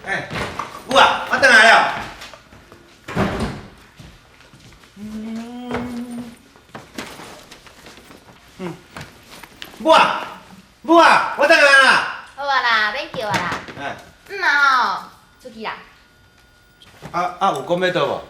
欸，母啊，我轉來了。嗯，母啊，母啊，我轉來啦。好啊啦，免叫啊啦。欸。嗯啊吼，出去啦。啊啊，有講欲倒無？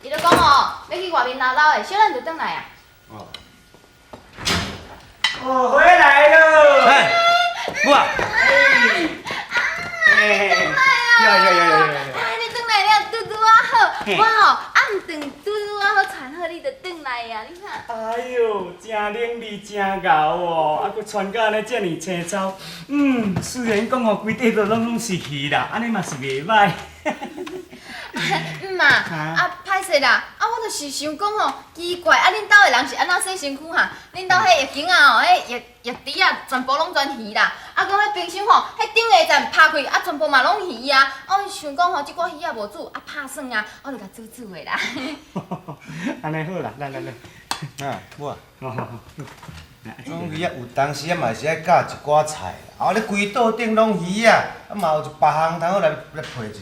伊就講哦，欲去外面溜溜的，小等就轉來啊。哦。哦，回來了。欸，母啊。欸。呀呀呀呀呀！哎，你轉來了，拄拄仔好，我吼暗頓拄拄仔好傳好，你就轉來啊，你看。哎喲，真伶俐，真𠢕哦，啊，閣穿甲按呢遮爾青草，嗯，雖然講吼規塊都攏是魚啦，按呢嘛是袂䆀。嗯嘛，啊，歹勢啦，啊，我就是想講吼，奇怪，啊，恁兜的人是按怎洗身軀哈？恁兜彼浴巾仔吼，彼浴浴池仔全部攏全魚啦，啊，閣彼冰箱吼，彼頂下層拍開，啊，全部嘛攏魚啊。我想講吼，這寡魚仔無煮，啊，拍耍啊，我就共煮煮的啦。按呢好啦，來來來。啊，母啊。煮魚仔有當時仔嘛是愛夾一寡菜，啊，你規桌頂攏魚仔，啊嘛有一別項通好來來配一下。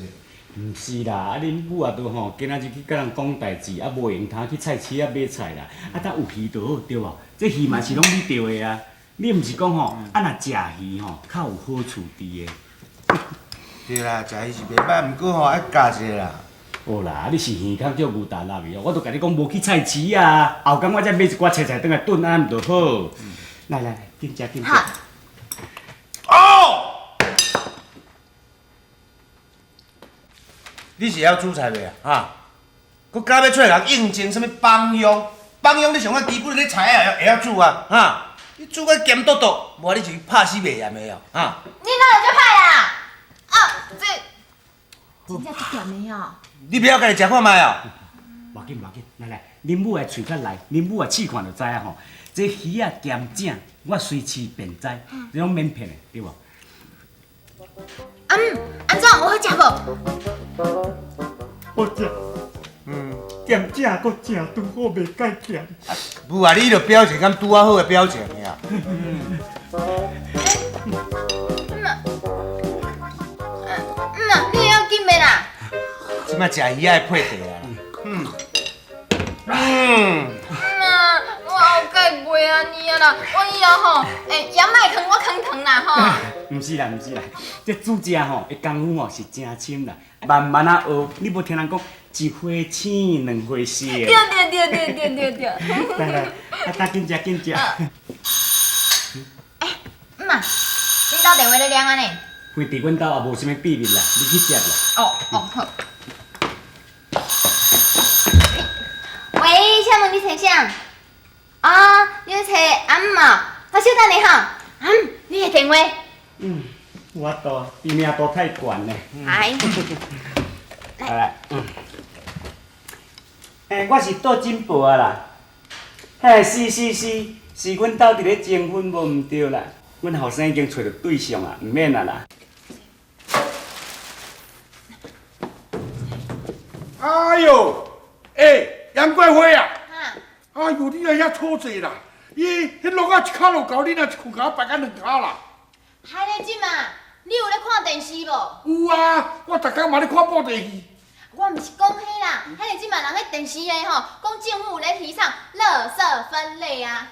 毋是啦，啊恁母啊都吼，今仔日去佮人講代誌，啊無閒通去菜市仔買菜啦，啊搭有魚就好，對無？這魚嘛是攏你釣的啊，你毋是講吼，啊若食魚吼，較有好處佇的。對啦，食魚是袂䆀，毋過吼愛夾一下啦。好啦，啊你是耳空叫牛澹立去哦，我都共你講無去菜市啊，後工我再買一寡菜菜轉來燉按呢毋就好。來來來，緊食緊食。哦！你是會曉煮菜袂啊？哈？閣敢欲出來共應徵啥物幫傭？幫傭你上較基本的菜仔會曉煮啊？哈？你煮甲鹹篤篤，無你是拍死袂嫌的哦！哈？你哪會遮歹啊？啊，這真正足鹹的哦！你袂曉家己食看覓哦？無要緊無要緊，來來，恁母的喙較利，恁母來試看就知影吼。這魚仔鹹正，我隨試便知，這攏免騙的，對無？嗯，按怎有好食無？好食，嗯，鹹正閣正拄好，袂介鹹。無啊，你著表情敢拄仔好的表情爾。嗯啊，嗯啊，你會曉緊袂啦？這擺食魚仔會配茶啊。嗯。嗯。啊，我後蓋袂按呢啊啦，我以後吼，欸，鹽莫囥，我囥糖啦吼。毋是啦，毋是啦，這煮食吼的功夫吼是真深啦，慢慢仔學，你無聽人講一回生兩回熟。對對對對對對對。來來，啊，搭緊食緊食。欸，姆媽，恁兜電話咧響按呢？反正阮兜也無啥物秘密啦，你去接啦。哦哦好。喂，請問你揣啥？啊，你欲揣阿姆啊？我稍等下哈，阿姆，你的電話。嗯，我多，知名度太懸咧。哎。來來，嗯。欸，我是杜金寶啊啦。嘿，是是是，是阮兜佇咧徵婚無毋對啦。阮後生已經揣著對象啊，毋免啊啦。哎喲，欸，楊貴妃啊！哎喲，你來遐吵濟啦！伊彼落仔一跤落猴，你若一睏共我掰甲兩跤啦！海麗姊啊，你有咧看電視無？有啊，我逐工嘛咧看布袋戲。我毋是講彼啦，海麗姊嘛，人彼電視的吼，講政府咧提倡垃圾分類啊。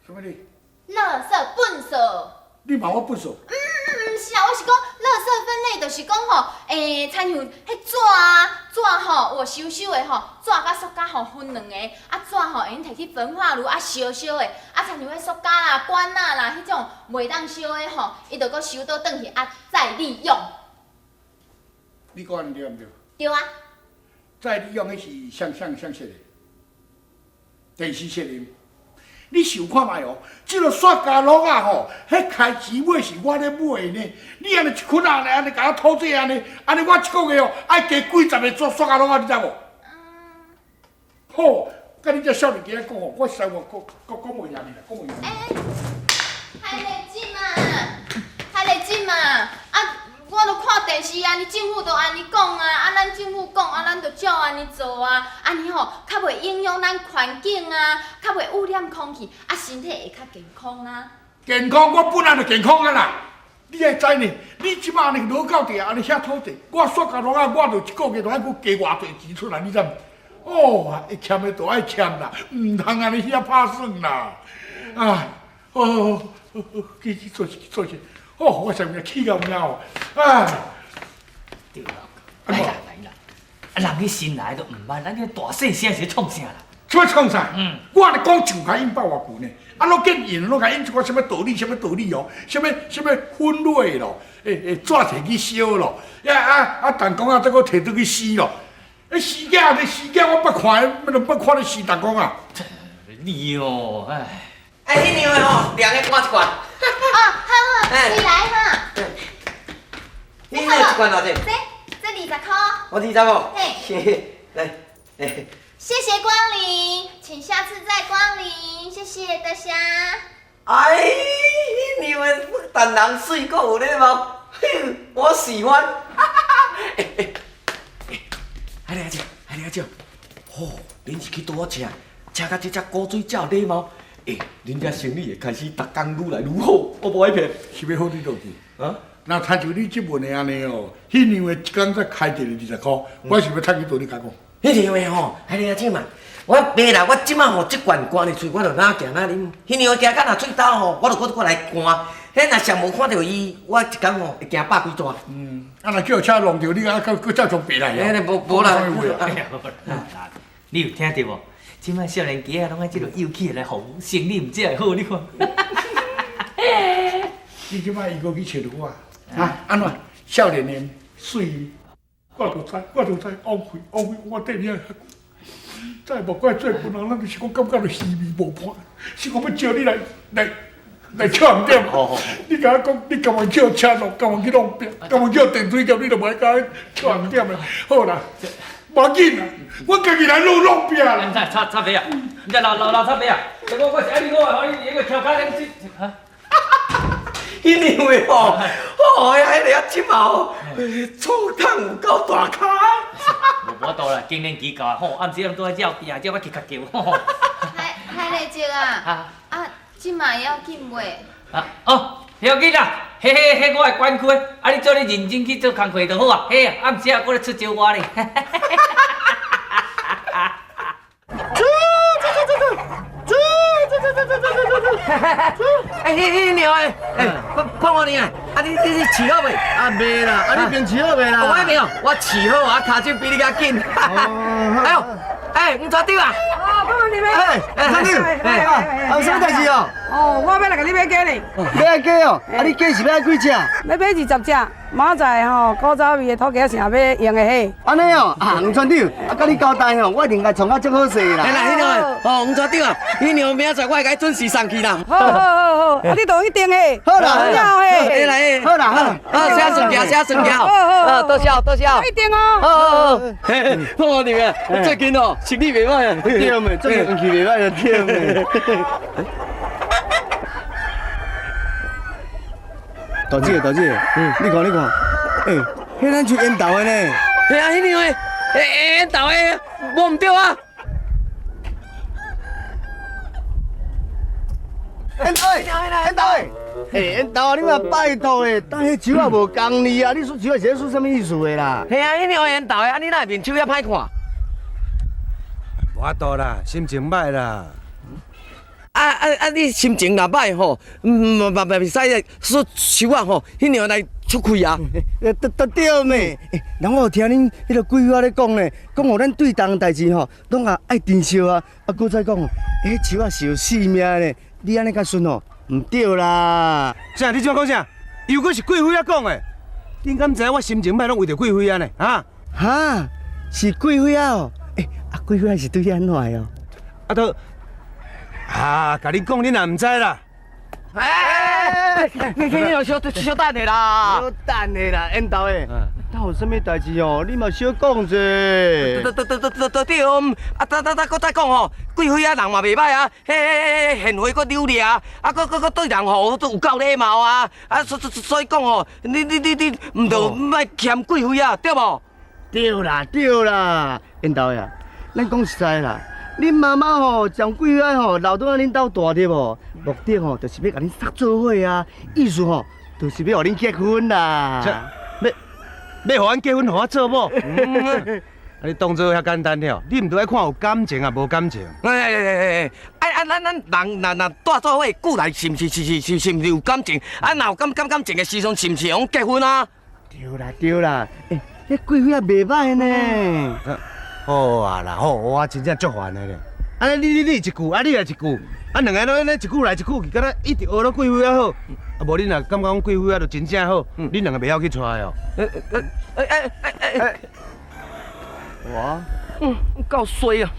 啥物哩？垃圾糞掃。你罵我糞掃？毋是啊，我是講垃圾分類，就是講吼，欸，親像彼紙啊，紙吼，有收收的吼，紙佮塑膠吼分兩个，啊紙吼會用提去焚化爐啊燒燒的，啊親像彼塑膠啦、管仔啦，彼種袂當燒的吼，伊就閣收倒轉去啊再利用。你講按呢對毋對？對啊。再利用彼是啥啥啥說的？電視說的。你想看覓哦？這个塑膠簍仔吼，彼開始買是我咧買呢。你按呢一捆仔按呢共我吐這按呢，按呢我一个月哦愛加幾十个做塑膠簍仔，你知無？好，佮你這少年家講吼，我實在講講講袂贏你啦，講袂贏你。欸，海麗姊嘛，海麗姊嘛，啊，我都看電視啊，呢政府都按呢講啊，啊，咱政府講啊，咱就照按呢做啊，按呢吼，較袂影響咱環境啊，較袂污染空氣，啊，身體會較健康啊。健康，我本來就健康啊啦。你愛知呢？你這擺呢落到地按呢遐土地，我塑膠籠仔，我就一個月就愛閣加偌濟錢出來，你知毋？哦，會欠的就愛欠啦，毋通按呢遐拍算啦。啊，哦，去去做事去做事。哦，我上面氣到貓哦，啊！對啦，來啦來啦，啊人去新來都毋捌，咱這大細聲是咧創啥啦？什麼創啥？我按呢講就共𪜶百外句呢，啊，攏見𪜶攏共𪜶一寡啥物道理，啥物道理哦，啥物啥物分類咯，會會紙摕去燒咯，啊啊啊，彈弓啊，再閣摕轉去死咯，欸，死囝，這死囝我捌看，我都捌看咧死彈弓啊！你哦，唉。哎，彼樣的吼，涼的乾一罐。哦，好好，你來哈。你那一罐偌濟？這這20箍。我20箍。嘿。來，欸。謝謝光臨，請下次再光臨，謝謝多謝。哎，你們不但人媠，閣有禮貌，我喜歡。欸欸欸，來來來來，吼，恁是去拄好車，車到這隻古錐才有禮貌。欸，恁遮生意會開始逐工愈來愈好，我無愛騙。是欲好你倒去？啊？若親像你這問的按呢哦，彼樣的一工才開一個20箍，我是欲趁去佗你共講？彼樣的吼，彼個阿姐嘛，我袂啦，我這擺吼這罐乾入喙，我就哪行哪啉。彼樣的行到若喙焦吼，我就閣過來乾。彼若上無看著伊，我一工吼會行百幾逝。嗯，啊若叫車弄著你，啊閣閣再從白來啊？無無啦。你有聽著無？這擺少年家仔攏愛這落幼氣來服務，生意毋才會好，你看。你這擺伊閣去揣著我，啊？按怎？少年的媠，我就知，我就知，枉費枉費，我綴你遐久，再無怪做本人，咱就是講感覺著虛味無伴，是講欲招你來來來笑人點。你共我講，你甘願叫車弄，甘願去弄壁，甘願叫電水業，你都無愛共我笑人點的。好啦。無要緊啦，我家己來弄弄壁啦。插插白啊！你這老老老插白啊！我我是愛你我，你那個跳跤恁這哈？彼樣的吼，哦呀，彼个啊，這馬吼，醋桶有夠大跤。無法度啦，更年期到啊，吼，暗時攏拄愛照壁，照甲乞乞叫。海海麗姐啊，啊，這馬會要緊袂？啊哦，袂要緊啦，彼彼彼我的管區，啊你做你認真去做工課就好啊。嘿，暗時啊，閣咧出招我咧。欸，彼彼娘的，欸，看我呢啊，啊你你你飼好未？啊未啦，啊你邊飼好未啦？我彼邊哦，我飼好啊，跤手比你較緊。哎呦，欸，黃船長啊！哦，講你買。欸，船長，啊，有啥物代誌哦？哦，我欲來共你買雞呢。買雞哦？啊，你雞是欲愛幾隻？欲買20隻，明仔載吼，古早味的土雞城欲用的火。按呢哦，啊，黃船長，啊，佮你交代吼，我一定共創甲足好勢啦。來啦，彼娘哦，黃船長啊，彼娘明仔載我會共準時送去啦。好好好好，啊，你就去訂的。好啦，好來，好啦，好，好，寫算寄，寫算寄。好好好，多謝，多謝。一定哦。好好好，嘿，我你們最近哦，生意袂歹啊。對咩？最近運氣袂歹就對咩？大姐，大姐，你看，你看，欸，彼咱就緣投的呢。嘿啊，彼樣的，欸，緣投的，無毋對啊。緣投的，緣投的，欸，緣投啊，你嘛拜託的，當彼手仔無仝字啊，你說手仔是咧說啥物意思的啦？嘿啊，彼樣緣投的，啊，你哪會面手遐歹看？無法度啦，心情歹啦。啊啊啊！你心情若歹吼，嘛嘛嘛袂使說手仔吼，彼樣來出氣啊！對對對咩？人我有聽恁彼個貴婦仔咧講呢，講予咱對同代誌吼，攏也愛珍惜啊！啊，閣再講，彼手仔是有性命的，你按呢共順吼，毋對啦！啥？你這擺講啥？又閣是貴妃仔講的？恁敢知影我心情歹攏為著貴妃仔呢？哈？哈？是貴妃仔哦？欸，啊，貴妃仔是對你按怎的哦？啊，都。啊！共你講，你若毋知啦。哎！你你小小等下啦，小等下啦，緣投的。那有啥物代誌哦？你嘛小講者。對對對對對對對，啊！等等等，閣再講吼，貴妃仔人嘛袂歹啊，彼彼彼賢惠閣扭掠，啊，閣閣閣對人吼都有夠禮貌啊！啊，所所所以講吼，你你你你毋著莫嫌貴妃仔，對無？對啦對啦，緣投的啊，咱講實在啦。恁媽媽吼將貴妃仔吼留倒來恁兜大對無？目的吼就是欲共恁捒做伙啊，意思吼就是欲予恁結婚啦。欲，欲予阮結婚，予我做某？啊，你當做遐簡單了？你毋著愛看有感情啊，無感情？哎哎哎哎，啊啊，咱人若蹛做伙久來，是毋是是是是是毋是有感情？啊，若有感情的時陣，是毋是會用結婚啊？對啦對啦，欸，彼貴妃也袂䆀呢。好啊啦，好，我真正足煩的咧。啊，你一句，啊你也一句，啊兩个攏按呢一句來一句去，敢若一直學到貴妃仔好。啊，無恁若感覺講貴妃仔就真正好，恁兩个袂曉去娶哦。哎哎哎哎哎！我，夠衰啊！